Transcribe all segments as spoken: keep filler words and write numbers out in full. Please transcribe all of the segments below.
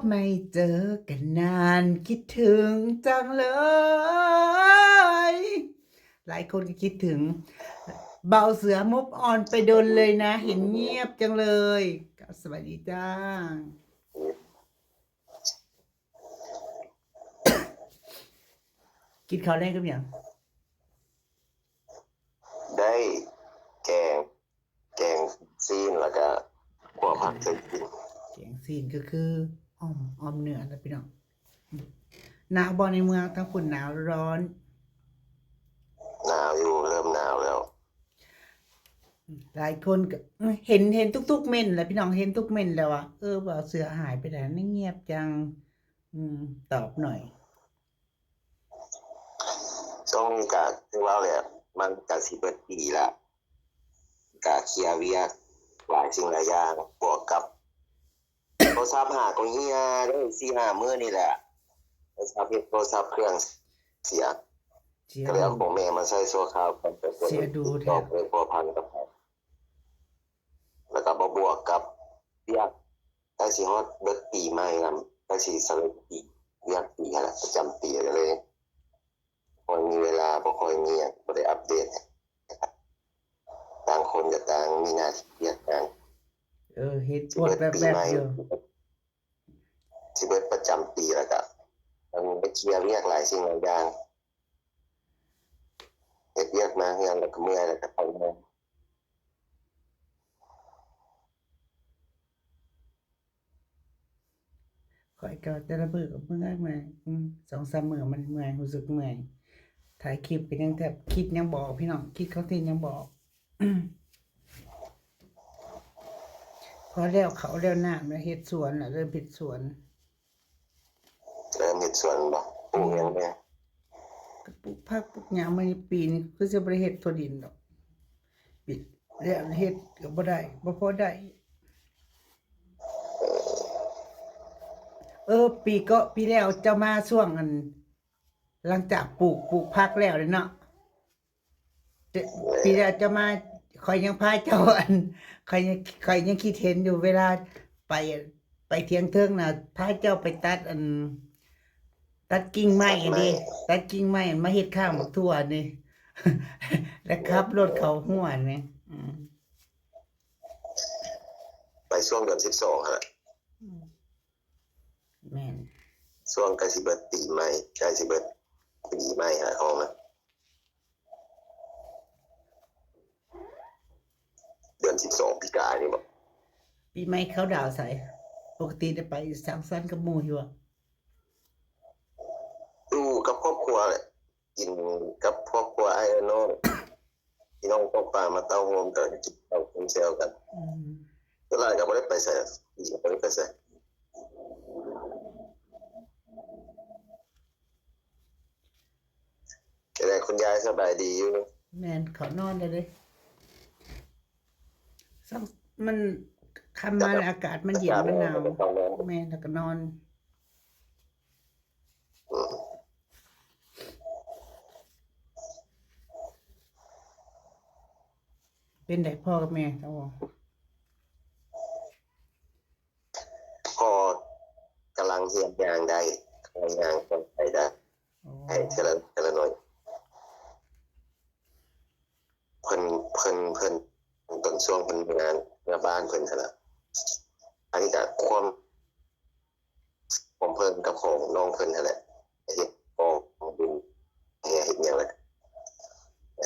ไม่เจอกันนานคิดถึงจังเลย หลายคนก็คิดถึง เบาเสือ move on ไปโดนเลยนะ เห็นเงียบจังเลย ก็สวัสดีจ้า กินข้าวแลงกับหยัง ได้แกง แกงซีนแล้วก็ขั่วผักใส่กิน แกงซีนก็คืออ่อมอ่อมเนื้อนะพี่น้อง หนาวบ่ในเมือง ทั้งฝุ่นหนาวร้อน หนาวอยู่ เริ่มหนาวแล้ว หลายคนก็เห็น เห็นทุกๆเม้นแหละพี่น้อง เห็นทุกเม้นแล้วว่า เออ เบาเสือหายไปไหน ไม่เงียบจัง อืม ตอบหน่อย ช่วงนี้ก็คือว่าแหละ มันก็สิเบิดปีละ ก็เคลียร์เวียกหลายสิ่งหลายอย่าง บวกกับโทรศัพท์หาก็เหียได้สี่ห้ามื้อนี่แหละ โทรศัพท์ โทรศัพท์เครื่องเสีย เสีย ก็เลยเอา ดู ของแม่มาใช้ชั่วคราวก่อน เสียดูแท้ ก็เลยพัวพันกับเขา แล้วก็มาบวกกับเวียกใกล้สิฮอดเบิดปีใหม่นำ ใกล้สิสำเร็จปี เวียกปีหั้นแหละ ประจำปีก็เลยบ่ค่อยมีเวลา บ่ค่อยมีหยัง บ่ได้อัปเดต ต่างคนก็ต่างมีหน้าที่เวียกงาน เออ เห็นปวดแวบๆอยู่ สิเบิดประจำปีแล้วก็มันไปเคลียร์เวียกหลายสิ่งหลายอย่าง เฮ็ดเวียกมาเฮือนแล้วก็เมื่อยแล้วก็ไปนอน ข้อยก็แต่ละมื้อก็เมื่อยเมื่อย อืม สองสามมื้อมันเมื่อย รู้สึกเมื่อย ถ่ายคลิปก็ยังแทบคิดยังบ่ออกพี่น้อง คิดคอนเทนต์ยังบ่ออก พอแล้วเขาแล้วน้ำแล้วเฮ็ดสวนแล้ว เริ่มเฮ็ดสวน เริ่มเฮ็ดสวนบ่ ปลูกหยังแน่ ก็ปลูกผักปลูกหยังมาในปีนี้คือสิบ่ได้เฮ็ดทั่วดินดอก ปีแล้วเฮ็ดก็บ่ได้ บ่พอได้ เออ ปีก็ปีแล้วเจ้ามาช่วงอัน หลังจากปลูก ปลูกผักแล้วเลยเนาะ เจ้า ปีแล้วเจ้ามา ข้อยยังพาเจ้าอัน ข้อยยัง ข้อยยังคิดเห็นอยู่ เวลาไป ไปเถียงเทิงน่ะ พาเจ้าไปตัดอัน ตัดกิ่งไม้อันนี้ ตัดกิ่งไม้มาเฮ็ดข้างบักถั่วนี่ แล้วขับรถเข้าหัวนี่ อืม ไปช่วงเดือนสิบสองหั่นแหละ อืม แม่น ช่วงใกล้สิเบิดปีใหม่ ใกล้สิเบิดปีใหม่หาห้องนะ เดือนสิบสองปีกายนี่บ่ ปีใหม่เขาดาวน์ไส ปกติได้ไปสังสรรค์กับหมู่อยู่อะ อยู่กับครอบครัวแหละ กินกับครอบครัวอ้ายน้อง พี่น้องตกปลามาเต้าโฮมกัน กินข้าวกินแซวกัน อืม ส่วนหลายก็บ่ได้ไปไส ปีก็บ่ได้ไปไส แต่คุณยายสบายดีอยู่ แม่น เขานอนแล้วเด้ สัง มันค่ำมาแล้วอากาศมันเย็นมันหนาว อากาศมันหนาว แม่น แล้วก็นอน อืม เป็นไดพ่อกับแม่เขาบอก ก็กำลังเฮียนย่างได้ กำลังย่างคนไปได้ อ๋อ ให้เทื่อละ เทื่อละหน่อย เพิ่น เพิ่น เพิ่น ตอนช่วงเพิ่นงานงานบ้านเพิ่นหั่นล่ะ อันนี้ก็ความของเพิ่นกับของน้องเพิ่นหั่นแหละ เฮ็ดกองบุญ แห่เฮ็ดหยังแหละ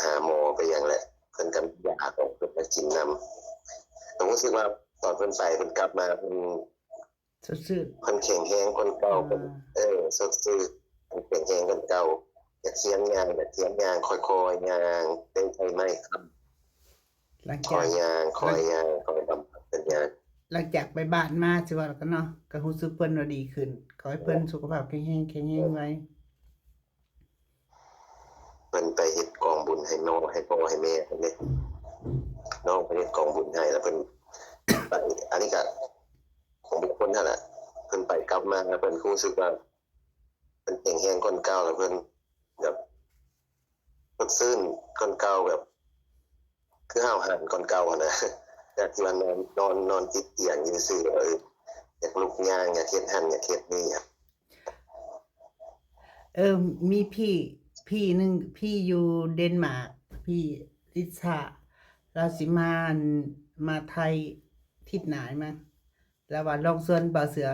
หาหมอไปหยังแหละ เพิ่นก็มียาของเพิ่นมากินนำ แต่รู้สึกว่าตอนเพิ่นไปเพิ่นกลับมา เพิ่น สดชื่น เพิ่นแข็งแรงกว่าเก่า อ่า เพิ่น เออ สดชื่น เพิ่นแข็งแรงกว่าเก่า อยากเฮียนย่าง อยากเฮียนย่าง ค่อยๆย่าง เต้นไทยไม้คำ หลัง ค่ จา อก ยย่าง ห ค่ ลั อย ง ย่าง ค่อยบำบัดเป็นย่าง หลังจากไปบ้านมาสิว่าแล้วกันเนาะ ก็รู้สึกเพิ่นว่าดีขึ้น ขอให้เพิ่นสุขภาพแข็งแรง แข็งแรงไว้ เพิ่นไปเฮ็ดกองบุญให้น้อง ให้พ่อให้แม่เพิ่นเด้ น้องไปเฮ็ดกองบุญให้ แล้วเพิ่นไป อันนี้ก็ของบุคคลนั่นแหละ เพิ่นไปกลับมา แล้วเพิ่นรู้สึกว่า เพิ่นแข็งแรงกว่าเก่า แล้วเพิ่นแบบสดชื่นกว่าเก่า แบบ คือห้าวหาญกว่าเก่าหั้นนะ จากที่ว่านอน นอน นอนติดเตียงอยู่ซื่อๆ เออ อยากลุกย่าง อยากเฮ็ดหั่น อยากเฮ็ดนี่ เออ มีพี่ พี่หนึ่ง พี่อยู่เดนมาร์ก พี่ลิซ่า เราสิมาอัน มาไทยอาทิตย์หน้ามั้ง แล้วว่าลองชวนบ่าวเสือ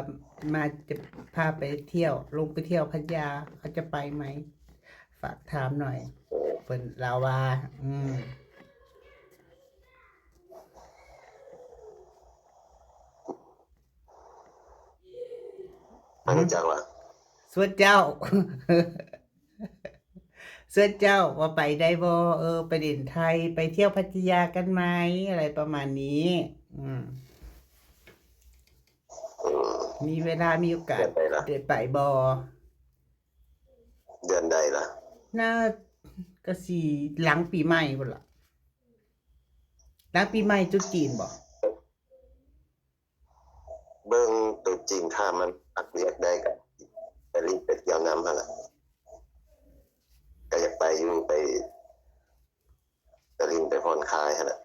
มา จะพาไปเที่ยว ลงไปเที่ยวพัทยา เขาจะไปไหม ฝากถามหน่อย เพิ่นลาวว่า อืม บ่รู้จักว่า ชวนเจ้า ชวนเจ้าว่าไปได้บ่ เออ ไปเล่นไทย ไปเที่ยวพัทยากันไหม อะไรประมาณนี้ อืม อืม มีเวลามีโอกาส เดือนใดล่ะ ได้ไปบ่ เดือนใดล่ะ น่า ก็สิหลังปีใหม่พุ้นล่ะ หลังปีใหม่ตรุษจีนบ่ เบิ่งตรุษจีน ถ้ามันพักเวียกได้ก็ไปเล่นไปเที่ยวนำหั่นล่ะ ก็อยากไปอยู่ ไป ไปเล่นไปผ่อนคลายหั่นล่ะ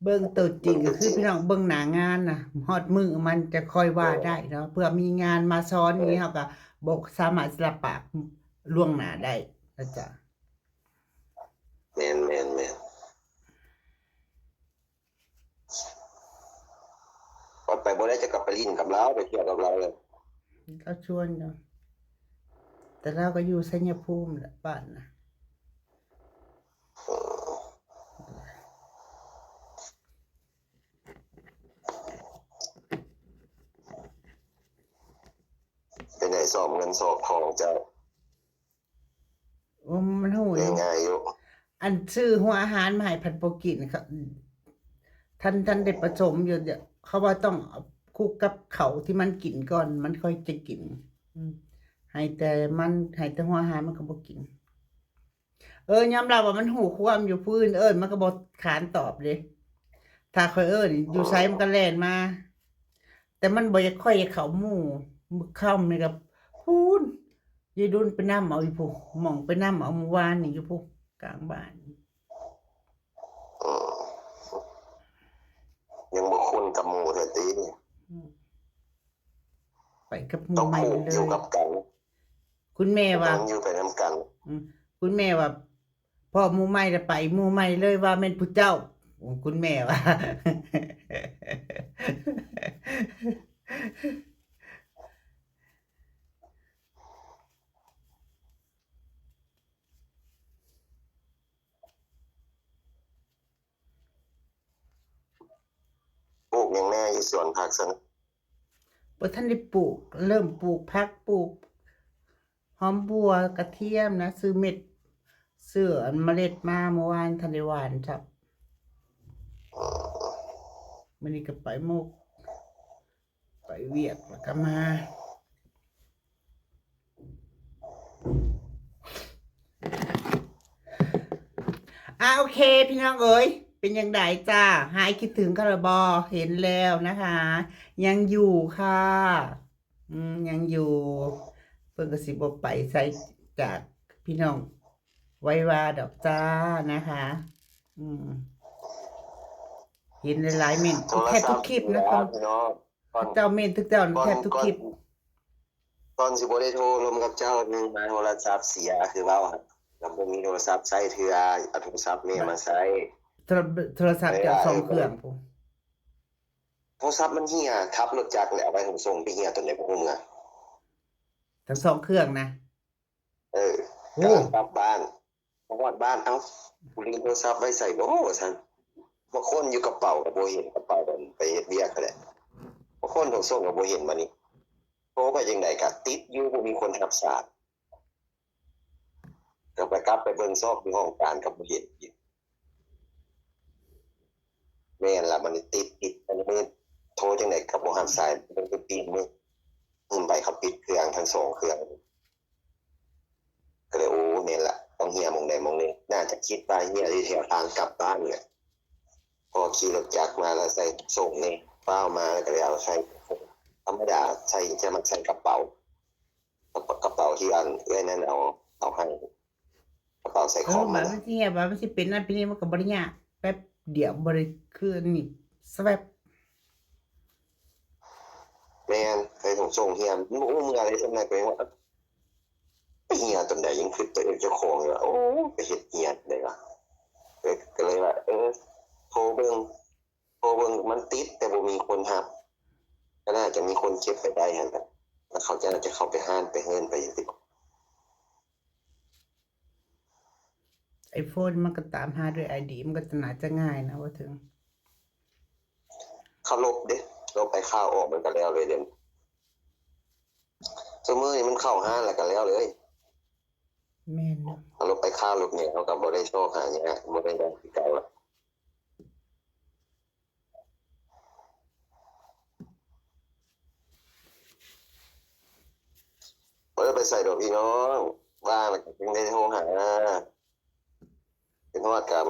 เบิ่งตรุษจีนก็คือพี่น้องเบิ่งหน้างานนะ ฮอดมื้อมันจะค่อยว่าได้เนาะ เพื่อมีงานมาซ้อนนี้ เฮาก็บ่สามารถสิรับปากล่วงหน้าได้นะจ๊ะ แม่น แม่น แม่น ก็ไปบ่ได้จะกลับไปเล่นกับลาว ไปเที่ยวกับลาวเลย เขาชวนอยู่ แต่ลาวก็อยู่ชัยภูมิแหละบ้านนะ เป็นไง สอบเงินสอบทองเจ้า โอ้ มันโหย ง่ายๆอยู่ อันซื้อหัวอาหารมาให้ผัดบ่กินค่ะ ท่าน ท่านได้ผสมอยู่ เดี๋ยวเขาว่าต้องเอาคลุกกับเขาวที่มันกินก่อน มันค่อยจะกิน อืม ให้แต่มัน ให้แต่หัวอาหารมันก็บ่กิน เออ ยอมรับว่ามันหูความอยู่ ผู้อื่นเอิ้นมันก็บ่ขานตอบเด้ ถ้าข้อยเอิ้นอยู่ไสมันก็แล่นมา แต่มันบ่อยากค่อยอยากเข้าหมู่ มื้อค่ำนี่ก็พู้น ยายดุลไปนำเอาอยู่พุ้น หม่องไปนำเอามื้อวานนี่อยู่พุ้น กลางบ้าน อืม ยังบ่คุ้นกับหมู่แท้ติ อืม ไปกับหมู่ ต้อง ใหม่ ผูก เล อยู่ ย กับกัน คุณแม่ว่า ต้องอยู่ไปนำกัน อืม คุณแม่ว่า พอหมู่ใหม่ละไป หมู่ใหม่เลยว่าแม่นผู้เจ้า คุณแม่ว่า ปลูกหยังแน่อยู่สวนผักซั่น บ่ทันได้ปลูก เริ่มปลูกผัก ปลูกหอมบัว กระเทียมนะ ซื้อเม็ด ซื้ออันเมล็ดมาเมื่อวาน ทันได้หว่านจ้ะ มื้อนี้ก็ไปหมก ไปเวียกแล้วก็มา อ่ะ โอเค พี่น้องเอ๋ย เป็นจั่งใดจ้า หายคิดถึงกันละบ่ เห็นแล้วนะคะ ยังอยู่ค่ะ อืม ยังอยู่ เพิ่นก็สิบ่ไปไสจากพี่น้องไว้ว่าดอกจ้านะคะ อืม เห็นหลายๆเม้น โท ทุก ร แทบ ศั ทุ พ ก ท์ คลิป เสีย นะคะ พี่น้อง ก่อน เจ้าเม้นทุกเจ้า ก่อน แทบทุก ก่อน คลิป ก่อนสิบ่ได้โทรลมกับเจ้า นึงมาโทรศัพท์เสีย คือเว้าหั่น แล้วบ่มีโทรศัพท์ใช้เทื่อ เอาโทรศัพท์แม่มาใช้ โทร โทรศัพท์เจ้าสองเครื่องพุ้น โทรศัพท์มันเหี่ย ขับรถจักรแหละ เอาไว้ส่งไปเหี่ยตอนใดบ่ฮู้เมือ ทั้งสองเครื่องนะ เออ โอ้ กำลังกลับบ้าน มาฮอดบ้าน เอ้า กูลืมโทรศัพท์ไว้ใส่บ่ ว่าซั่น มาค้นอยู่กระเป๋าก็บ่เห็น กระเป๋ามันไปเฮ็ดเวียกนั่นแหละ มาค้นโทรศัพท์ก็บ่เห็น บัดนี้โทรไปจั่งใดก็ติดอยู่ บ่มีคนรับสาย ก็ไปกลับไปเบิ่งซอกอยู่ห้องการก็บ่เห็นอีก แม่นละ มันติด ติด มันมืด โทรจั่งใดก็บ่รับสาย มันเป็นปีมืด อืม ไปเขาปิดเครื่องทั้งสองเครื่อง ก็เลย โอ้ แม่นละ ต้องเหี่ยหม่องใดหม่องหนึ่ง น่าจะคิดว่าเหี่ยอยู่แถวทางกลับบ้านนี่แหละ พอขี่รถจักรมาแล้วใส่ส่งนี่ ฟ้าวมาแล้วก็เลยเอาใส่ ธรรมดาใส่ จะมักใส่กระเป๋า กระเป๋า กระเป๋าที่อันเอื้อยนั่นเอา เอาให้ กระเป๋าใส่ เอ ข อ อง มั มัน น มันสิเหี่ย มันสิเป็นนั่นเป็นนี่ มันก็บ่ได้ยาก แป๊บเดียว บ่ได้คืออันนี้ แวบ แม่น ไปส่ง ส่งเฮีย มันบ่ฮู้เมื่อใดส่ำนั้น ก็ยังว่า ไปเฮียตอนใด ยังคิดตัวเองเจ้าของอยู่ว่า โอ้ ไปเฮ็ดเฮียได้วะ เออ ก็เลยว่า เออ โทรเบิ่ง โทรเบิ่ง มันติด แต่บ่มีคนรับ ก็น่าจะมีคนเก็บไปได้หั่นแหละ แล้วเขาจะ น่าจะเข้าไปฮ้านไปเฮือนไปจั่งซี้ ไอโฟนมันก็ตามหาด้วยไอดี มันก็น่าจะง่ายนะ ว่าถึง เขาลบเด้ ลบไอคลาวออกมันก็แล้วเลยเดี๋ยวนี้ ซุมื้อนี้มันเข้าฮ้านแล้วก็แล้วเลย แม่นเนาะ เอาลบไอคลาวลบหยัง เขาก็บ่ได้ซอกหาหยัง บ่ได้ได้คือเก่าละ บ่ได้ไปไสดอกพี่น้อง ว่างแล้วก็จึงได้โทรหา เป็นฮอดกับ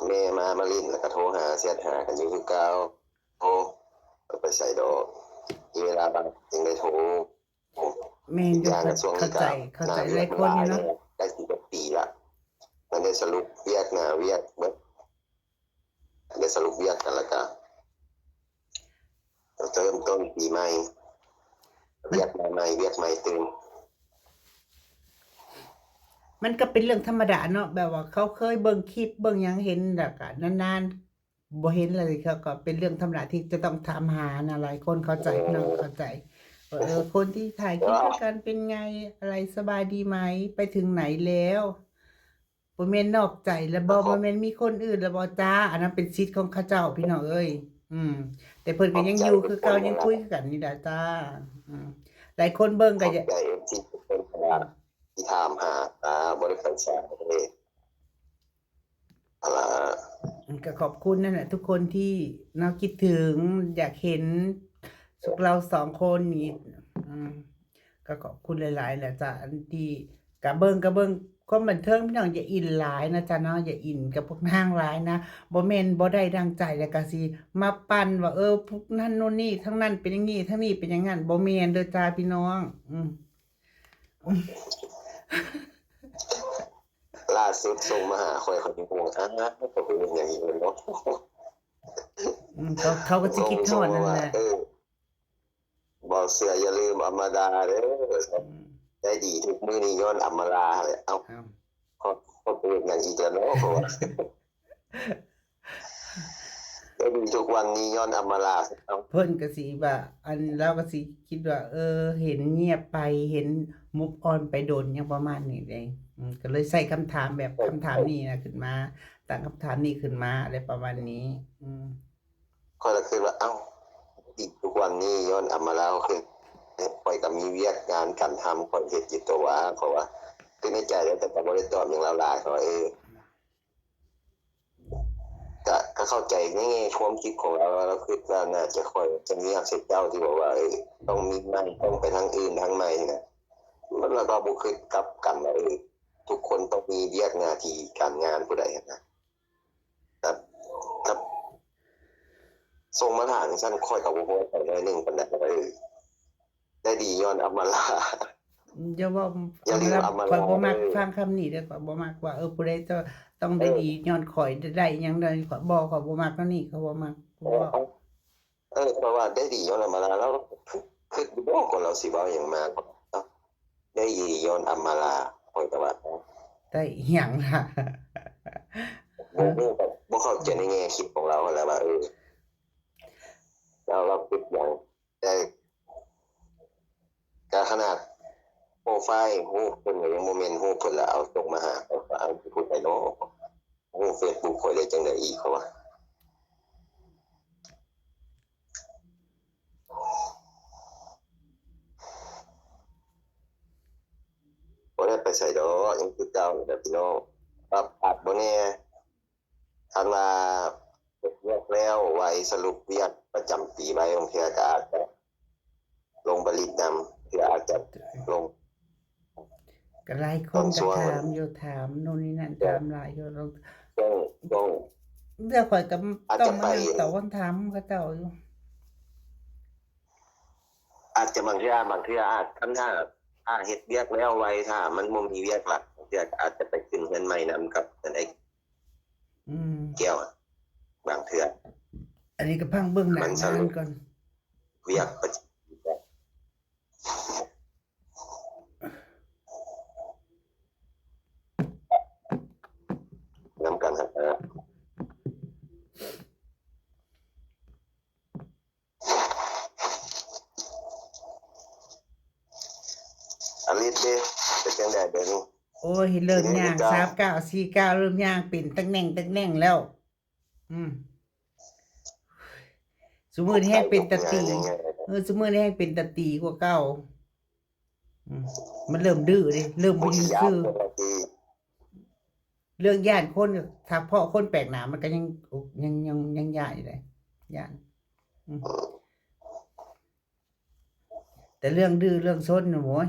แม่มา มาลิ้นแล้วก็โทรหา แชตหากันอยู่คือเก่า โทร บ่ไปไสดอก มีเวลาว่างจึงได้โทร แม่นอยู่ อย่างช่วงนี้ก็ เข้าใจ เข้าใจหลายคนอยู่เนาะ ใกล้สิบกว่าปีละ มันได้สรุปเวียกหน้าเวียกเบิด ได้สรุปเวียกกันแล้วก็ เริ่มต้นปีใหม่ เวียกใหม่ๆ เวียกใหม่ตื่น มันก็เป็นเรื่องธรรมดาเนาะ แบบว่าเขาเคยเบิ่งคลิปเบิ่งหยังเห็น แล้วก็นานๆ บ่เห็นเลย เขาก็เป็นเรื่องธรรมดาที่จะต้องถามหานะ หลายคนเข้าใจ พี่น้องเข้าใจ ว่า เออ คนที่ถ่ายคลิปด้วยกันเป็นไง อะไร สบายดีไหม ไปถึงไหนแล้ว บ่แม่นนอกใจแล้วบ่ ครับ บ่แม่นมีคนอื่นแล้วบ่จ้า อันนั้นเป็นสิทธิ์ของเขาเจ้า พี่น้องเอ้ย อืม แต่เพิ่นก็ยังอยู่คือเก่า ยังคุยคือกันนี่ล่ะจ้า อืม หลายคนเบิ่งก็ ขอบใจเอฟซีทุกคนครับที่ถามหา อ่า บ่ได้ไปไสเลย เอาล่ะ ก็ขอบคุณนั่นแหละ ทุกคนที่เนาะ คิดถึง อยากเห็นพวกเราสองคนนี่ อืม ก็ขอบคุณหลายๆ แหละจ้ะ อันที่กะเบิ่ง กะเบิ่งความบันเทิง พี่น้องอย่าอินหลายนะจ๊ะเนาะ อย่าอินกับพวกนางหลายนะ บ่แม่นบ่ได้ดังใจแล้วก็สิมาปั่นว่า เออ พวกนั่นโน่นนี่ ทั้งนั้นเป็นอย่างนี้ ทั้งนี้เป็นอย่างนั้น บ่แม่นเด้อจ้าพี่น้อง อืม ล่าสุดส่งมาหาข้อย ข้อยเป็นห่วง อ้าว ข้อยเป็นอย่างนี้เลยเนาะ อืม เขา เขาก็สิคิดฮอดนั่นแหละ เออ บ่เชื่ออย่าลืมอำมาลาเด้อ อืม ได้ดีทุกมื้อนี้ย้อนอำมาลาเลย เอ้า ครับ ข้อย ข้อยเป็นอย่างอีกแล้วเนาะ ข้อยว่า ได้ดีทุกวันนี้ย้อนอำมาลา เอ้า เพิ่นก็สิว่า อัน ลาวก็สิคิดว่า เออ เห็นเงียบไป เห็น move on ไปโดน หยังประมาณนี้เด้ อืม ก็เลยใส่คำถามแบบคำถามนี้นะขึ้นมา ตั้งคำถามนี้ขึ้นมา อะไรประมาณนี้ อืม ข้อยละคิดว่า เอ้า อีกทุกวันนี้ย้อนอำมาลา คือข้อยก็มีเวียกงานการทำ ข้อยเฮ็ดอยู่ตัวว่า ข้อยว่า คือในใจแล้ว แต่ก็บ่ได้ตอบหยังลาวหลาย ข้อยว่า เออ ก็ ก็เข้าใจในแง่ความคิดของลาว ลาวคิดว่าน่าจะข้อยจะเงียบใส่เจ้าที่บอกว่า เออ ต้องมีใหม่ ต้องไปทางอื่นทางใหม่นะ มัน ลาวก็บ่คิดกลับกันว่า เออ ทุกคนต้องมีเวียกหน้าที่การงานผู้ใดหั้นนะ ครับ ครับ ส่งมาถามจั่งซั้น ข้อยก็บ่พอใจหน่อยหนึ่งปานใดว่า เออ ได้ดีย้อนอำมาลา อย่าเว้า อย่าลืม อำมาลา อำมาลา ข้อยบ่มัก เออ ฟังคำนี้เด้อ ข้อยบ่มักว่า เออ ผู้ใดจะต้องได้ เออ ดีย้อนข้อย ได้หยังเด้อ ข้อยบ่ ข้อยบ่มักแนวนี้ ข้อยบ่มัก เออ เออ เพราะว่าได้ดีย้อนอำมาลา แล้วคิด คิดอยู่บ่ คนลาวสิเว้าหยังมา เอ้า ได้ดีย้อนอำมาลา ข้อยก็ว่า เอ้า ได้อีหยังล่ะ บ่ฮู้ บ่เข้าใจในแง่คิดของลาวหั้นแหละว่า เออ ลาว ลาวคิดหยัง แต่ก็ขนาดโปรไฟล์รูปเพิ่นก็ยังบ่แม่นรูปเพิ่น แล้วเอาส่งมาหาข้อย ว่า เอ้า ผู้ใดเนาะ ฮู้เฟซบุ๊กข้อยได้จั่งใด๋อีก เขาว่า บ่ได้ไปไสดอก ยังคือเก่านี่แหละพี่น้อง ปรับ ปรับบ่แน่ คันว่าเฮ็ดเวียกแล้วไว สรุปเวียกประจำปีไว บางเทื่อก็อาจจะลงไปเล่นนำ เทื่ออาจจะลง ก็หลายคนก็ถามอยู่ ถามโน่นนี่นั่น ถามหลายอยู่ ลอง ช่วง ช่วง เดี๋ยวข้อยก็ อาจ ต้อง จะไป มานั่งตอบคำถามเขาเจ้าอยู่ อาจจะบางเทื่อ บางเทื่ออาจ คันถ้า ถ้าเฮ็ดเวียกแล้วไว ถ้ามันบ่มีเวียกหลัก บางเทื่อก็อาจจะไปขึ้นเฮือนใหม่นำกับอันไอ้ อืม แก้วอะ บางเทื่อ อันนี้ก็พังเบิ่งหน้า มันสรุป งานก่อน เวียกประจำ ฤทธิ์เด้ เป็นจังใด๋เดี๋ยวนี้ โอ้ย เริ่มย่าง สิได้คือเก่า สามเก้า สี่เก้า เริ่มย่างเป็นตังแหน่งตังแหน่งแล้ว อืม ซุมื้อนี้แฮ่งเป็นตาตี เออ ซุมื้อนี้แฮ่งเป็นตาตีกว่าเก่า อืม มันเริ่มดื้อเด้ เริ่มบ่ยืนซื่อ เรื่องย่านคน ถ้าพ้อคนแปลกหน้า มันก็ยัง ยัง ยัง ยังย่านอยู่เด้ ย่าน อืม แต่เรื่องดื้อเรื่องซนน่ะ โอ้ย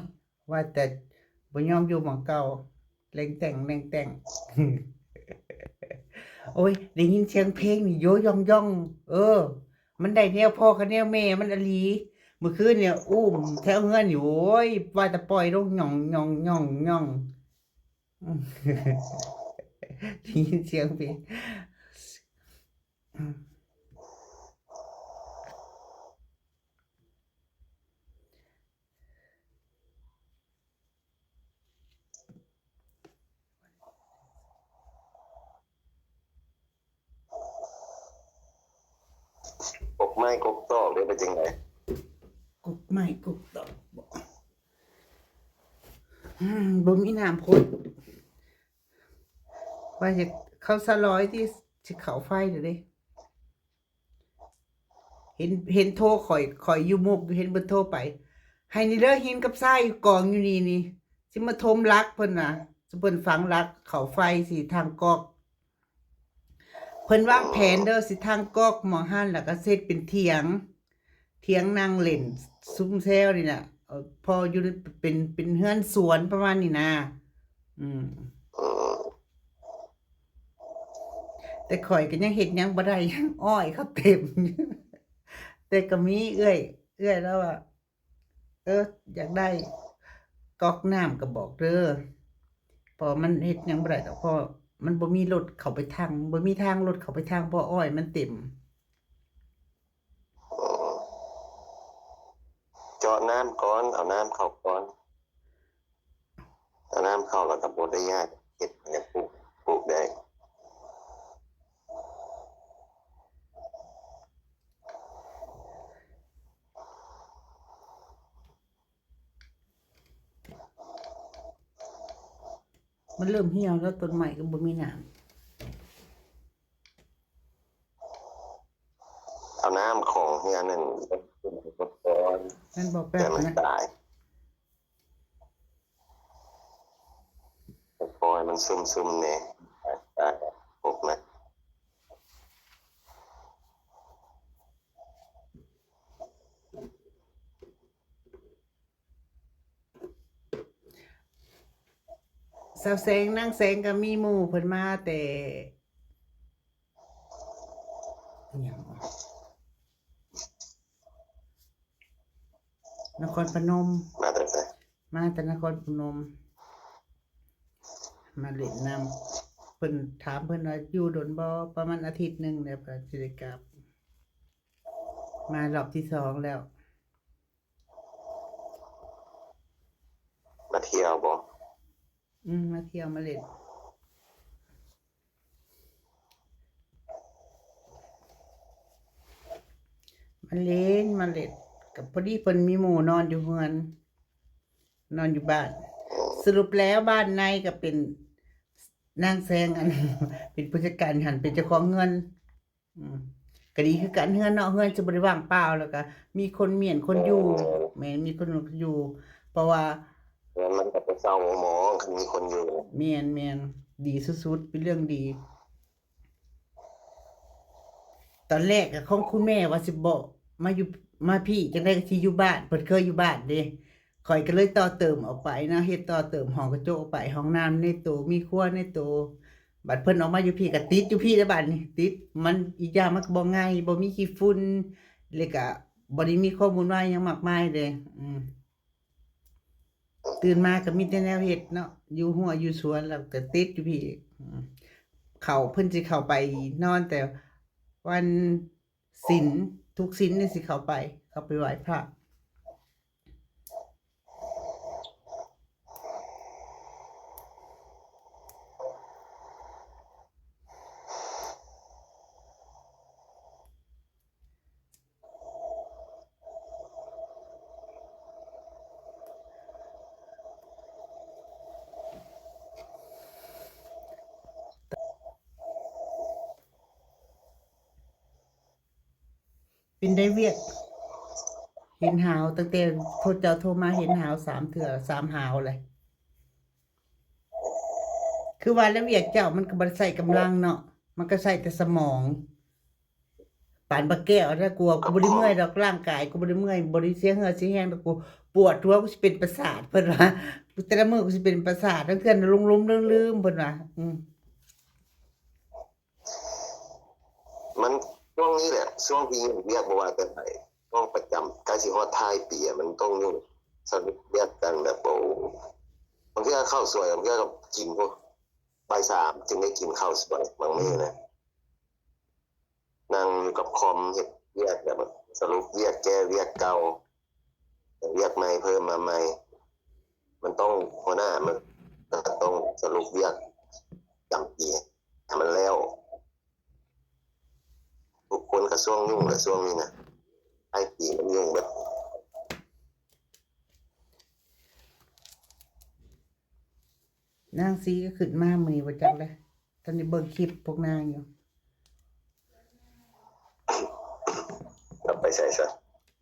ว่าแต่บ่ยอมอยู่หม่องเก่า แหล่งแต่ง แหล่งแต่ง โอ้ย ได้ยินเสียงเพลงนี่ โยย่องย่อง เออ มันได้แนวพ่อกับแนวแม่มันอีหลี มื้อคืนเนี่ย อุ้มแถวเฮือนอยู่ โอ้ย ว่าแต่ปล่อยลงหย่องหย่องหย่องหย่อง อืม ได้ยินเสียงเพลง อืม กกไม้กกตอกเด้ เป็นจังใด๋ กกไม้กกตอกบ่ อืม บ่มีน้ำพด ว่าจะเข้าสะลอยที่สิเข้าไฟเด้อเด้ เห็น เห็นโทรข้อย ข้อยอยู่มุกอยู่ เห็นเพิ่นโทรไป ให้นี่เด้อ หินกับทรายอยู่กองอยู่นี่นี่ สิมาถมหลักเพิ่นน่ะ สิเพิ่นฝังหลักเข้าไฟสิทางก๊อก เพิ่นวางแผนเด้อ สิทางก๊อกหม่องหั่น แล้วก็สิเฮ็ดเป็นเถียง เถียงนั่งเล่นซุ่มแซวนี่น่ะ เอ่อ พออยู่เป็น เป็นเฮือนสวนประมาณนี้นะ อืม แต่ข้อยก็ยังเฮ็ดหยังบ่ได้ อ้อยเขาเต็ม แต่ก็มีเอื้อย เอื้อยลาวว่า เออ อยากได้ก๊อกน้ำก็บอกเด้อ เพราะมันเฮ็ดหยังบ่ได้ดอก เพราะมันบ่มีรถเข้าไปทาง บ่มีทางรถเข้าไปทาง เพราะอ้อยมันเต็ม เจาะน้ำก่อน เอาน้ำเข้าก่อน เอาน้ำเข้าแล้วก็บ่ได้ยาก เฮ็ดให้ปลูก ปลูกได้ มันเริ่มเหี่ยวแล้ว ต้นไม้ก็บ่มีน้ำ เอาน้ำของเฮือนนั่น มันบ่แป๊บนะ แต่มันตาย ปล่อยมันซุ่มๆ แหน่ ตายๆ พวกนั้น สาวแสง นางแสงก็มีหมู่เพิ่นมาแต่ อิหยังวะ นครพนม มาแต่ไส มาแต่นครพนม มาเล่นนำ เพิ่นถามเพิ่นว่าอยู่โดนบ่ ประมาณอาทิตย์หนึ่งแล้ว เพิ่นสิได้กลับ มารอบที่สองแล้ว มาเที่ยวบ่ อืม มาเที่ยวมาเล่น มาเล่นมาเล่น ก็พอดีเพิ่นมีหมู่นอนอยู่เฮือน นอนอยู่บ้าน สรุปแล้วบ้านในก็เป็นนางแสงอัน เป็นผู้จัดการหั่น เป็นเจ้าของเฮือน อืม ก็ดีคือกัน เฮือนเนาะ เฮือนจะบ่ได้ว่างเปล่า แล้วก็มีคนเมียนคนอยู่ แม่น มีคนอยู่ เพราะว่า เฮือนมันก็บ่เศร้าหมอง คันมีคนอยู่ แม่น แม่น ดีสุดๆ เป็นเรื่องดี ตอนแรกอะของคุณแม่ว่าสิบ่มาอยู่ มาพี้ จั่งใด๋ก็สิอยู่บ้าน เพิ่นเคยอยู่บ้านเด้ ข้อยก็เลยต่อเติมออกไปนะ เฮ็ดต่อเติมห้องกระจกออกไป ห้องน้ำในโต มีครัวในโต บัดเพิ่นออกมาอยู่พี้ก็ติดอยู่พี้แล้วบัดนี้ ติด มันอีกอย่างมันก็บ่ง่าย บ่มีขี้ฝุ่น แล้วก็บ่ได้มีความวุ่นวายหยังมากมายเด้ อืม ตื่นมาก็มีแต่แนวเฮ็ดเนาะ อยู่ฮั้วอยู่สวน แล้วก็ติดอยู่พี้ อืม เข้า เพิ่นสิเข้าไปนอนแต่วันศีล ทุกศีลนี่สิเข้าไป เข้าไปไหว้พระ เป็นได้เวียก เห็นหาวตั้งแต่โทร เจ้าโทรมาเห็นหาวสามเทื่อ สามหาวเลย คือว่าแล้วเวียกเจ้ามันก็บ่ได้ใช้กำลังเนาะ มันก็ใช้แต่สมอง ปานบักแก้วนะ กูว่ากูบ่ได้เมื่อยดอก ร่างกายกูบ่ได้เมื่อย บ่ได้เสียเหื่อเสียแฮงดอก กูปวดหัว กูสิเป็นประสาท เพิ่นว่า กูแต่ละมื้อกูสิเป็นประสาท ลางเทื่อนะ หลงๆ ลืมๆ เพิ่นว่า อืม มันช่วงนี้แหละ ช่วงที่ยุ่งเวียก บ่ว่าแต่ไผ ช่วงประจำ ใกล้สิฮอดท้ายปีอะ มันต้องยุ่ง สรุปเวียกกันแบบ โอ้ บางเทื่อข้าวสวย บางเทื่อก็กินพวก บ่ายสามจึงได้กินข้าวสวย บางมื้อนะ นั่งอยู่กับคอมเฮ็ดเวียกแบบ สรุปเวียก แก้เวียกเก่า เวียกใหม่เพิ่มมาใหม่ มันต้อง หัวหน้ามันก็ต้องสรุปเวียกประจำปีให้มันแล้ว ทุกคนก็ช่วงยุ่งแหละช่วงนี้นะ ท้ายปีมันยุ่งแบบ นางสีก็ขึ้นมามื้อนี้บ่จักเลย ตอนนี้เบิ่งคลิปพวกนางอยู่ กลับไปใส่ซะ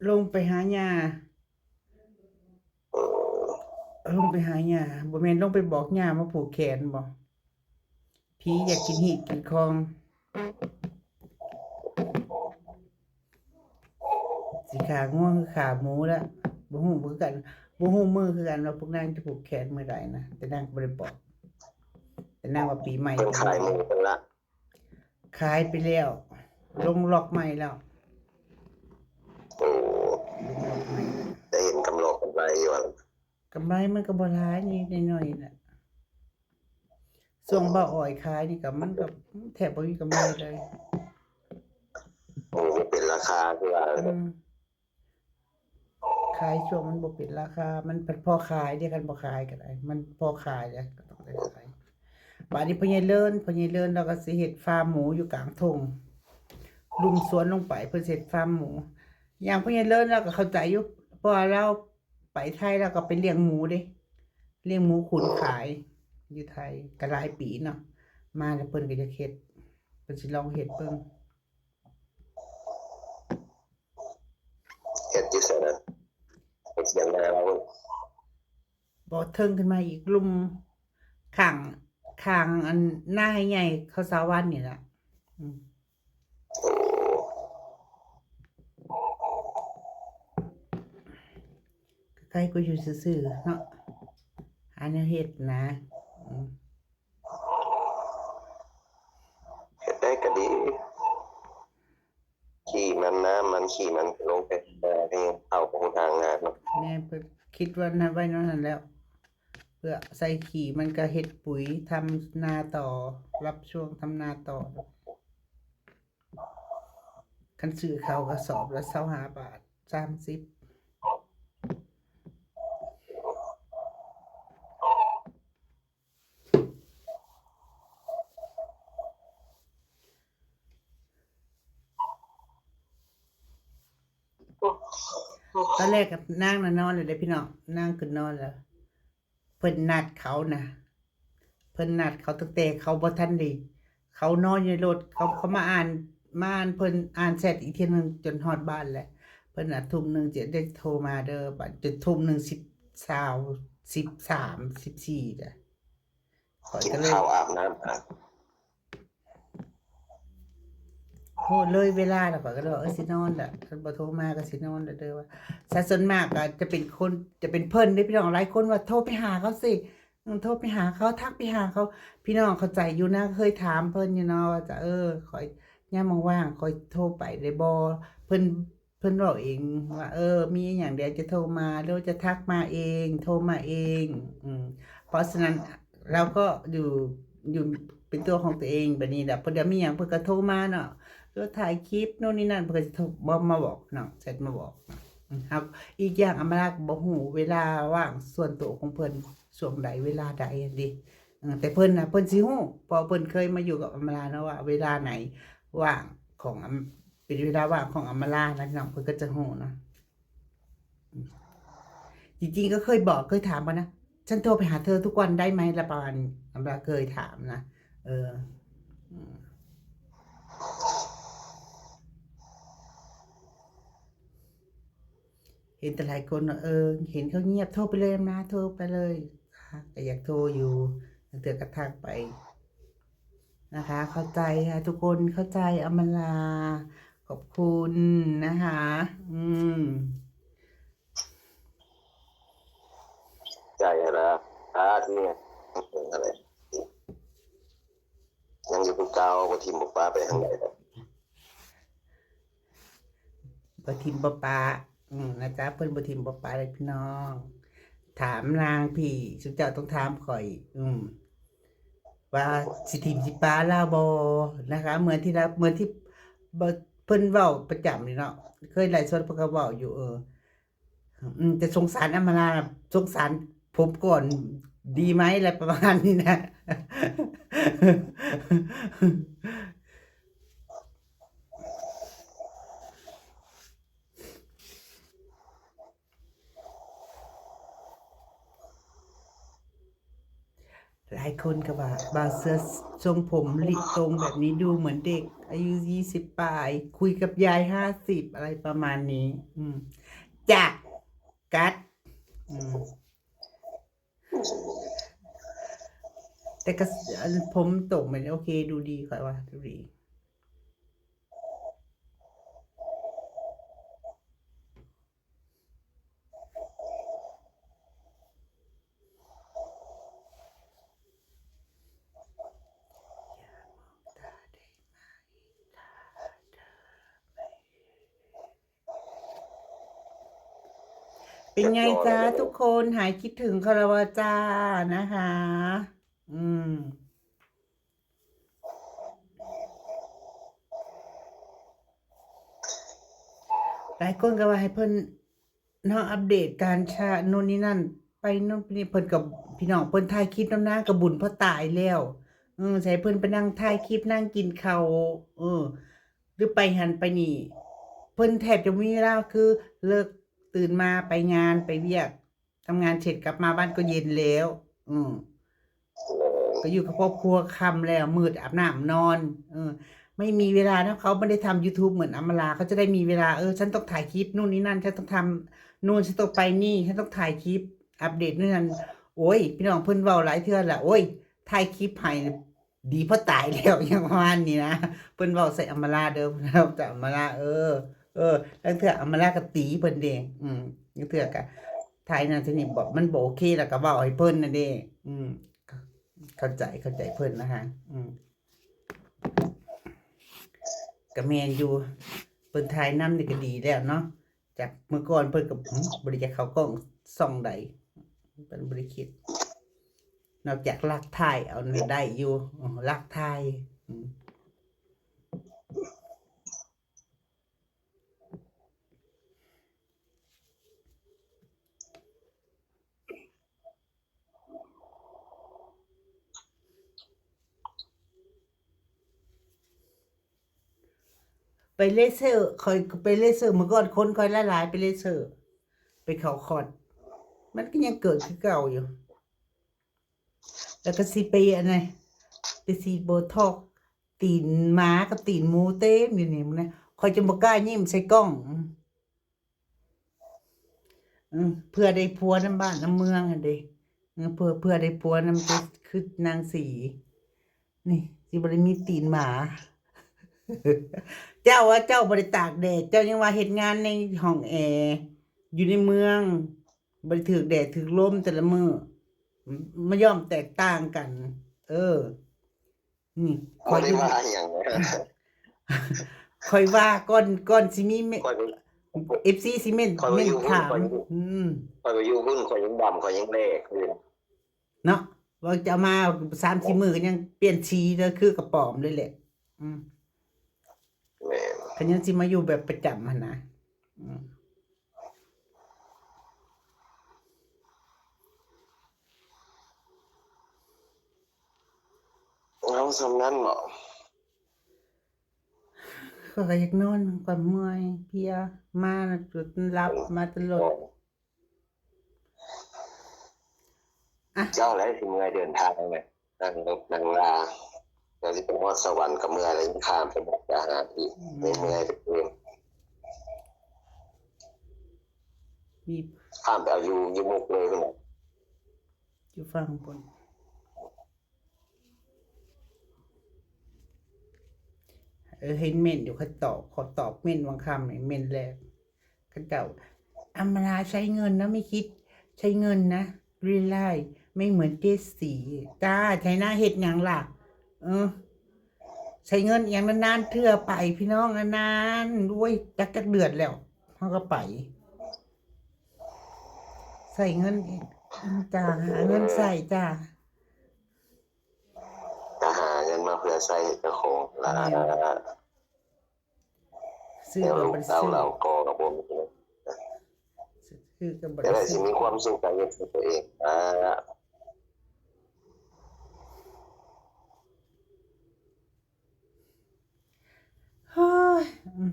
ลงไปหาย่า เออ ลงไปหาย่า บ่แม่นลงไปบอกย่ามาผูกแขนบ่ ผีอยากกินหีบกินคอง สิขางัวคือขาหมูละ บ่ฮู้คือกัน บ่ฮู้มื้อคือกันว่าพวกนางจะผูกแขนมื้อใดนะ แต่นางก็บ่ได้บอก แต่นางว่าปีใหม่ เพิ่นขายหมูเพิ่นละ ขายไปแล้ว ลงล็อกใหม่แล้ว โอ้ ลงล็อกใหม่แล้ว ได้เห็นกำลอกกำไรอยู่อะ กำไรมันก็บ่หลาย นิดๆ หน่อยๆ น่ะ ช่วงบ่าวอ้อยขายนี่ก็มันก็แทบบ่มีกำไรเลย หมูบ่เป็นราคาคือว่า อืม ขายช่วงมันบ่เป็นราคา มันพอขายเด้ คันบ่ขายก็ได้ มันพอขายแล้วก็ต้องได้ขาย บาดนี้พ่อใหญ่เลิน พ่อใหญ่เลินลาวก็สิเฮ็ดฟาร์มหมูอยู่กลางทุ่ง ลุ่มสวนลงไปเพิ่นสิเฮ็ดฟาร์มหมู อย่างพ่อใหญ่เลินลาวก็เข้าใจอยู่ เพราะว่าลาวไปไทยลาวก็ไปเลี้ยงหมูเด้ เลี้ยงหมูขุนขายอยู่ไทยก็หลายปีเนาะ มาแล้วเพิ่นก็อยากเฮ็ด เพิ่นสิลองเฮ็ดเบิ่ง เฮ็ดอยู่ไสนะ เฮ็ดเถียงนาลาว บ่เทิงขึ้นมาอีกลุ่ม ข้าง ข้างอันนาให้ใหญ่เขาสาวันนี่ล่ะ อืม โอ้ ใกล้กูอยู่ซื่อๆ เนาะ หาแนวเฮ็ดนะ อืม เฮ็ดได้ก็ดี ขี้มันน้ำมันขี้มันลงไปนาให้เข้าของทางงานเนาะ แม่เพิ่นคิดว่านั่นไว้นั่นแล้ว เพื่อใส่ขี้มันก็เฮ็ดปุ๋ยทำนาต่อ รับช่วงทำนาต่อ คันซื้อข้าวกระสอบละซาวห้าบาท สามสิบ ตอนแรกกับนางน่ะนอนแล้วเด้พี่น้อง นางขึ้นนอนแล้ว เพิ่นนัดเขานะ เพิ่นนัดเขาตั้งแต่เขาบ่ทันได้ เขานอนอยู่ในรถ เขา เขามาอ่าน มาอ่าน เพิ่นอ่านแชทอีกเทื่อหนึ่งจนฮอดบ้านแหละ เพิ่นนัดทุ่มหนึ่งจะได้โทรมาเด้อ บัดจนทุ่มหนึ่งสิบ ซาว สิบสาม สิบสี่ จ้ะ ข้อย กิน ก็เลย ข้าวอาบน้ำอ่ะ โห เลยเวลาแล้ว ข้อยก็เลยว่า เออ สินอนละ คันบ่โทรมาก็สินอนละเด้อ ว่า ซะส่วนมากก็จะเป็นคน จะเป็นเพิ่นเด้พี่น้อง หลายคนว่า โทรไปหาเขาสิ อืม โทรไปหาเขา ทักไปหาเขา พี่น้องเข้าใจอยู่นะ เคยถามเพิ่นอยู่เนาะ ว่าจะ เออ ข้อย ยามว่างๆ ข้อยโทรไปได้บ่ เพิ่น เพิ่นเว้าเองว่า เออ มีอิหยังเดี๋ยวจะโทรมา หรือว่าจะทักมาเอง โทรมาเอง อืม เพราะฉะนั้น เราก็อยู่ อยู่เป็นตัวของตัวเองแบบนี้แหละ พอเดี๋ยวมีหยังเพิ่นก็โทรมาเนาะ หรือว่าถ่ายคลิปโน่นนี่นั่น เพิ่นก็สิโทรมา มาบอกเนาะ แชทมาบอกเนาะ อืม ครับ อีกอย่างอำมาลาก็บ่ฮู้เวลาว่างส่วนตัวของเพิ่น ช่วงใดเวลาใดหั้นเด้ เออ แต่เพิ่นน่ะ เพิ่นสิฮู้ เพราะเพิ่นเคยมาอยู่กับอำมาลาเนาะ ว่าเวลาไหนว่างของอำ เป็นเวลาว่างของอำมาลานะพี่น้อง เพิ่นก็จะฮู้เนาะ อืม จริงๆ ก็เคยบอก เคยถามกันนะ "ฉันโทรไปหาเธอทุกวันได้ไหม" ละประมาณนี้ อำมาลาเคยถามนะ เออ อืม เ เป็นแต่หลายคนเนาะ เออ เห็นเขาเงียบ โทรไปเลยนะ โทรไปเลยค่ะ ก็อยากโทรอยู่ บางเทื่อก็ทักไปนะคะ เข้าใจค่ะทุกคน เข้าใจอำมาลา ขอบคุณนะคะ อืม ใจแล้วอาเนี่ยอะไรยังอยู่คือเก่า บ่ถิ่มบ่ปะไปทางใดดอก บ่ถิ่มบ่ปะ อืม นะจ๊ะ เพิ่นบ่ถิ่มบ่ปะเลยพี่น้อง ถามนางพี่ สุเจ้าต้องถามข่อย อืม ว่าสิถิ่มสิปะลาวบ่นะคะ เหมือนที่ลาว เหมือนที่บ่ เพิ่นเว้าประจำนี่เนาะ เคยไลฟ์สดเพิ่นก็เว้าอยู่ เออ อืม แต่สงสารอำมาลา สงสารผมก่อนดีไหม อะไรประมาณนี้นะ หลายคนก็ว่า บ่าวเสือทรงผมหลีตรงแบบนี้ดูเหมือนเด็ก อายุยี่สิบปลาย คุยกับยายห้าสิบ อะไรประมาณนี้ อืม จ้ะ กัด อืม แต่ก็ อันผมตรงมันโอเค ดูดี ข่อยว่า ดูดี เป็นไงจ๊ะทุกคน หายคิดถึงเขาแล้วว่าจ้า นะคะ อืม หลายคนก็ว่าให้เพิ่นเนาะ อัปเดตการชาโน่นนี่นั่น ไปโน่นไปนี่ เพิ่นกับพี่น้อง เพิ่นถ่ายคลิปนำนางก็บุญพอตายแล้ว เออ ใส่เพิ่นไปนั่งถ่ายคลิป นั่งกินข้าว เออ หรือไปหั้นไปนี่ เพิ่นแทบจะบ่มีเวลา คือเลิก ตื่นมาไปงานไปเวียก ทำงานเสร็จกลับมาบ้านก็เย็นแล้ว อืม ก็อยู่กับครอบครัวค่ำแล้ว มืดอาบน้ำนอน เออ ไม่มีเวลานะ เขาไม่ได้ทำยูทูบเหมือนอำมาลา เขาจะได้มีเวลา เออ ฉันต้องถ่ายคลิปนู่นนี่นั่น ฉันต้องทำนู่น ฉันต้องไปนี่ ฉันต้องถ่ายคลิป อัปเดตนู่นนั่น โอ้ย พี่น้อง เพิ่นเว้าหลายเทื่อละ โอ้ย ถ่ายคลิปให้ดีพอตายแล้ว อย่างประมาณนี้นะ เพิ่นเว้าใส่อำมาลาเด้อ เพิ่นเว้าใส่อำมาลา เออ เออ ลางเทื่ออำมาลาก็ตีเพิ่นเด้ อืม ลางเทื่อก็ถ่ายนั่นถ่ายนี่ บอกมันบ่โอเค แล้วก็เว้าให้เพิ่นนั่นเด้ อืม เข้าใจ เข้าใจเพิ่นนะคะ อืม ก็แม่นอยู่ เพิ่นถ่ายนำนี่ก็ดีแล้วเนาะ จากเมื่อก่อนเพิ่นก็ อืม บ่ได้อยากเข้ากล้องช่องใด เพิ่นบ่ได้คิด นอกจากลักถ่ายเอานี่ได้อยู่ อืม ลักถ่าย อืม ไปเลเซอร์ ข่อยก็ไปเลเซอร์ เมื่อก่อนคนข่อยหลายๆ ไปเลเซอร์ ไปเข้าคอร์ส มันก็ยังเกิดคือเก่าอยู่ แล้วก็สิไปอันนั้น ไปฉีดโบท็อกซ์ ตีนหมากับตีนหมูเต็มอยู่นี่ มื้อนี้ข่อยจนบ่กล้ายิ้มใส่กล้อง อืม เพื่อได้ผัวนำบ้านนำเมืองหั่นเด้ เออ เพื่อ เพื่อได้ผัวนำ จะคือนางสี นี่ สิบ่ได้มีตีนหมา เจ้าว่าเจ้าบ่ได้ตากแดด เจ้ายังว่าเฮ็ดงานในห้องแอร์ อยู่ในเมือง บ่ได้ถืกแดดถืกลมแต่ละมื้อ มาย่อมแตกต่างกัน เออ นี่ บ่ได้ว่าหยังนะ ข่อยว่าก่อน ก่อนสิมีเม ข่อยไป เอฟซี สิเม้น ข่อยไป เม้น อยู่ ถาม ข่อยอยู่ อืม ข่อยไปอยู่พุ่น ข่อยยังดำ ข่อยยังแดงอยู่ เนาะ ว่าจะเอามาสามสี่มื้อก็ยังเปลี่ยนสีเลย คือกระป๋อมเลยแหละ อืม แม่น คันยังสิมาอยู่แบบประจำหั่นนะ อืม เอาส่ำนั้นเหรอ ข้อยก็อยากนอน ข้อยเมื่อยเพลีย มาแล้วจนหลับมาตลอด อ่ะ เจ้าแล้วสิเมื่อยเดินทางเลย นั่งรถนั่งลา เดี๋ยวสิไปฮอดสวรรค์ก็เมื่อยแล้ว ยังข้ามไปมุกดาหารอีก อืม เมื่อยไปเอง มี ข้ามไปเอาอยู่ อยู่มุกเลยนั่นแหละ อยู่ฝั่งบน เออ เห็นเม้นอยู่ เขาตอบ เขาตอบเม้นวังค่ำนี่ เม้นแรก เขาเจ้า อำมาลาใช้เงินนะ ไม่คิดใช้เงินนะ รีไลน์ ไม่เหมือนเจสสี จ้า ใช้หน้าเฮ็ดหยังล่ะ เออ ใช้เงินอย่างนานๆเทื่อไป พี่น้อง นานๆ โอ้ย จักจักเดือนแล้ว เขาก็ไป ใช้เงินเอง จ้า หาเงินใช้จ้า ก็หาเงินมาเพื่อใช้ให้เจ้าของล่ะ แม่น ซื้อ แล้ว ก็ ลูก บ่ได้ เต้า ซื้อ เราก็บ่มี ซื้อก็บ่ แต่ ได้ ว่าสิ ซื้อ มีความสุขกับเงินของตัวเอง อ่า เฮ้ย อืม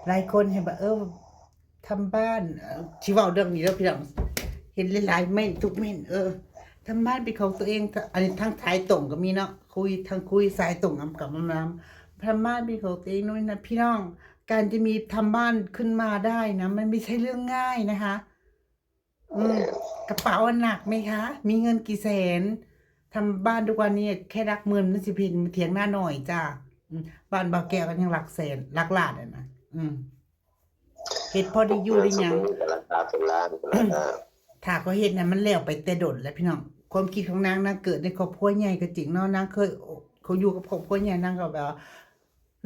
หลายคนเห็นว่า เออ ทำบ้าน เอ่อ ที่เว้าเรื่องนี้แล้วพี่น้อง เห็นหลายๆเม้น ทุกเม้น เออ ทำบ้านเป็นของตัวเอง อันนี้ทางสายตรงก็มีเนาะ คุย ทางคุยสายตรงนำกับน้ำ ทำบ้านเป็นของตัวเองนู่นนะ พี่น้อง การจะมีทำบ้านขึ้นมาได้นะ มันไม่ใช่เรื่องง่ายนะคะ อืม กระเป๋าอันหนักไหมคะ มีเงินกี่แสน ทำบ้านทุกวันนี้แค่หลักหมื่น มันสิเป็นเถียงนาน้อยจ้า อืม บ้านบ่าวแก้วก็ยังหลักแสน หลักล้านอะนะ อืม เฮ็ดพอได้อยู่ได้หยัง สมมุติราคาเป็นล้านแล้วนะ ถ้าเขาเฮ็ดน่ะ มันแล้วไปแต่ดนแล้วพี่น้อง ความคิดของนาง นางเกิดในครอบครัวใหญ่ก็จริงเนาะ นางเคย เขาอยู่กับครอบครัวใหญ่ นางก็แบบว่า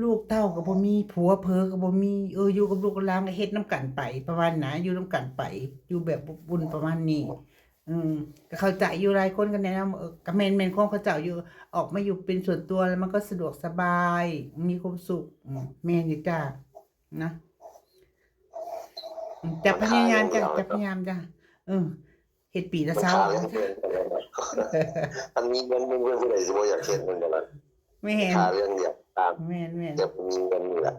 ลูกเต้าก็บ่มี ผัวเผลอก็บ่มี เออ อยู่กับลูกกับหลานก็เฮ็ดนำกันไป ประมาณนั้น อยู่นำกันไป อยู่แบบอบอุ่นประมาณนี้ อืม ก็เข้าใจอยู่ หลายคนก็แนะนำ เออ ก็แม่น แม่นความเขาเจ้าอยู่ ออกมาอยู่เป็นส่วนตัวแล้วมันก็สะดวกสบาย มีความสุข อืม แม่นอยู่จ้า นะ อืม จะพยายามจ้ะ จะพยายามจ้ะ เออ เฮ็ดปีละ มัน ซาว ค่าเรื่องเดียวกันเลยนะ อันมีเงิน มันเป็นผู้ใดสิบ่อยากเฮ็ดมันกันล่ะ แม่น ค่าเรื่องเดียว ตาม แม่น แม่น อยากมีเงินนี่แหละ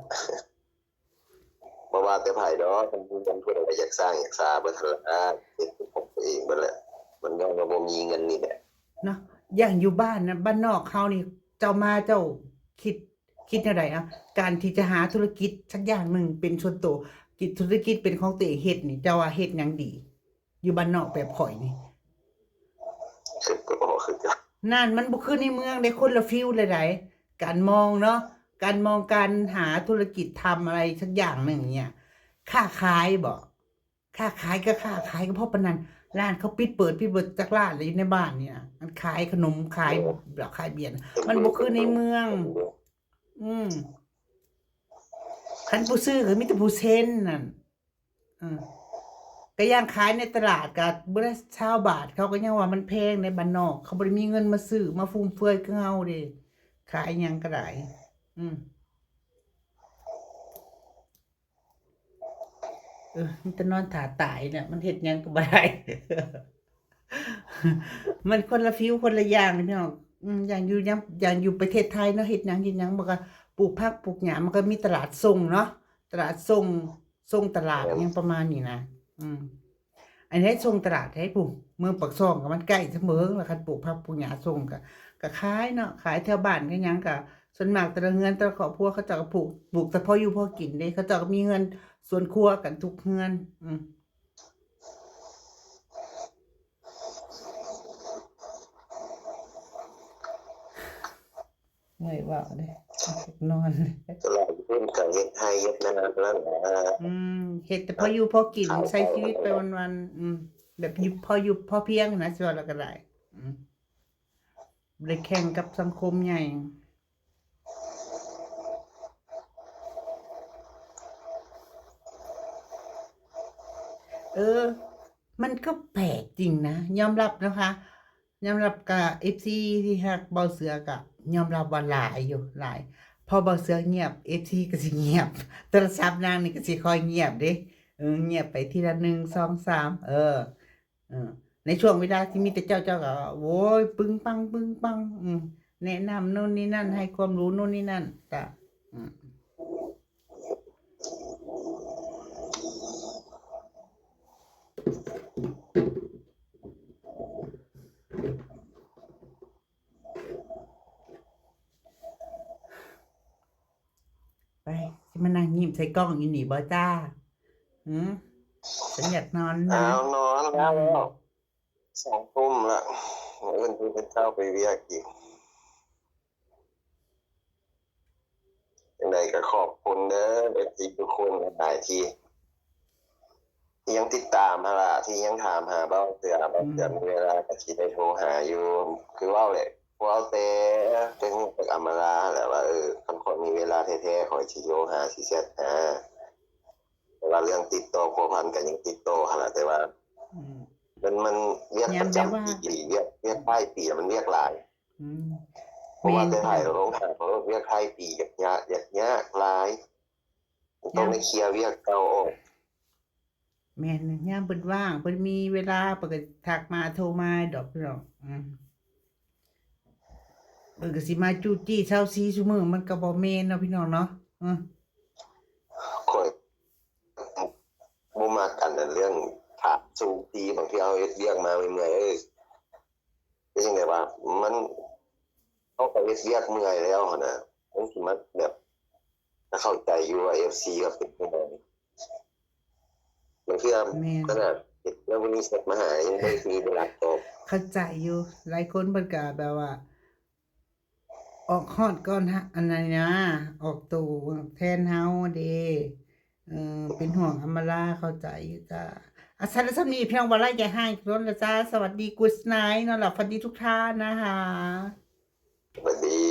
บ่ว่าแต่ไผดอก มันมีเงินผู้ใดก็อยากสร้างอยากสาเบิดหั่นล่ะ เฮ็ดเป็นของตัวเองเบิดแหละ มันย้อนว่าบ่มีเงินนี่แหละ เนาะ อย่างอยู่บ้านนะ บ้านนอกเฮานี่ เจ้ามาเจ้าคิด คิดแนวใดอะ การที่จะหาธุรกิจสักอย่างหนึ่งเป็นส่วนตัว กิจธุรกิจเป็นของตัวเองเฮ็ดนี่ เจ้าว่าเฮ็ดหยังดี อยู่บ้านนอกแบบข้อยนี่ คือก็บ่คือกัน นั่นมันบ่คือในเมืองเด้ คนละฟีลเลยได๋ การมองเนาะ การมองการหาธุรกิจทำอะไรสักอย่างหนึ่งเนี่ย ค้าขายบ่ ค้าขายก็ค้าขายก็พอปานนั้น ร้านเขาปิดเปิด ปิดเปิดจักร้านเลยอยู่ในบ้านนี่นะ มันขายขนม ขายเหล้า ขายเบียร์ มันบ่คือในเมือง อืม คันผู้ซื้อก็มีแต่ผู้เซ็นนั่น อืม ก็อย่างขายในตลาดก็มื้อละซาวบาท เขาก็ยังว่ามันแพงในบ้านนอก เขาบ่ได้มีเงินมาซื้อ มาฟุ่มเฟือยคือเฮาเด้ ขายหยังก็ได้ อืม เออ มันจะนอนถ่าตายเนี่ย มันเฮ็ดหยังก็บ่ได้ มันคนละฟีลคนละอย่างเลยพี่น้อง อืม อย่างอยู่ อย่าง อย่างอยู่ประเทศไทยเนาะ เฮ็ดหยัง เฮ็ดหยัง มันก็ปลูกผักปลูกหญ้า มันก็มีตลาดส่งเนาะ ตลาดส่ง ส่งตลาด แม่น อิหยังประมาณนี้นะ อืม อันนี้ส่งตลาดให้ผู้ เมืองปากช่องก็มันใกล้เสมอ แล้วคันปลูกผักปลูกหญ้าส่งก็ ก็ขายเนาะ ขายแถวบ้านก็หยังก็ ส่วนมากแต่ละเฮือนแต่ละครอบครัวเขาเจ้าก็ปลูก ปลูกแต่พออยู่พอกินเด้ เขาเจ้าก็มีเฮือนสวนครัวกันทุกเฮือน อืม เมื่อยเว้าเด้ นอน ตลาดเพิ่นก็เฮ็ดไร่เฮ็ดนานั่นแหละ อืม เฮ็ดแต่พออยู่พอกิน ขาย ใช้ชีวิตไปวันๆ อืม แบบอยู่พออยู่พอเพียงนะ สิว่าแล้วก็ได้ อืม บ่ได้แข่งกับสังคมใหญ่ เออ มันก็แปลกจริงนะ ยอมรับนะคะ ยอมรับกับเอฟซีที่ฮักบ่าวเสือก็ยอมรับว่าหลายอยู่ หลาย พอบ่าวเสือเงียบ เอฟซีก็สิเงียบ โทรศัพท์นางนี่ก็สิค่อยเงียบเด้ เออ เงียบไปทีละหนึ่ง สอง สาม เออ เออ ในช่วงเวลาที่มีแต่เจ้า เจ้าก็ โอ้ย ปึ้งปัง ปึ้งปัง อืม แนะนำโน่นนี่นั่น ให้ความรู้โน่นนี่นั่น ก็ อืม ไป สิมานั่งยิ้มใส่กล้องอยู่นี่บ่จ้า หือ ฉันอยากนอน อ้า นะ วนอนแล้ว อืม สองทุ่มละมื้ออื่นตื่นเช้าไปเวียกอีก จังใดก็ขอบคุณเด้อ เอฟซี ทุกคนหลายๆที่ ที่ยังติดตามหาล่ะ ที่ยังถามหาเบ้าเทื่อ เบ้าเทื่อ อืม มีเวลาก็สิได้โทรหาอยู่ คือเว้าแหละ เว้าแต่ แต่ฮู้จักอำมาลาแหละว่า เออ คันข้อยมีเวลาแท้ๆ ข้อยสิโทรหา สิแชทหา แต่ว่าเรื่องติดต่อพัวพันก็ยังติดต่อหั่นล่ะ แต่ว่า อืม มัน มันเวียก ยาม ประจำ แบบว่า ปี เวียก เวียกท้ายปีมันเวียกหลาย อืม เพราะว่า แม่น แต่ถ่าย พี่น้อง ลงหาเขาเวียกท้ายปียากยากยากยากหลาย มันต้อง ยาม ได้เคลียร์เวียกเก่าออก แม่น ยามเพิ่นว่าง เพิ่นมีเวลา เพิ่นก็ทักมา โทรมาดอกพี่น้อง อืม เพิ่นก็สิมาจู้จี้เซาซี้ซุมื้อ มันก็บ่แม่นเนาะพี่น้องเนาะ อืม ข้อยบ่มักอันนั้นเรื่องถามจู้จี้ บางเทื่อเฮาเฮ็ดเวียกมาเมื่อยๆ เอ้ย เป็นจังได๋วะ มัน เฮาก็เฮ็ดเวียกเมื่อยแล้วหั้นนะ มันสิมาแบบ ก็เข้าใจอยู่ว่า เอฟซี ก็เป็นจังได๋ บางเทื่อ แม่น ขนาดเฮ็ดแล้ววันนี้แชทมาหา ยังบ่มีเวลาตอบ เข้าใจอยู่ หลายคนเพิ่นก็แบบว่า ออกฮอดก่อนฮะ อันนั้นนะ ออกโตแทนเฮาเด้ เออ เป็นห่วงอำมาลา เข้าใจอยู่จ้า อ่ะ สั้นๆ ส่ำนี้ พี่น้อง บ่หลายใจหลายคนละจ้า สวัสดี Good night นอนหลับฝันดีทุกท่านนะคะ สวัสดี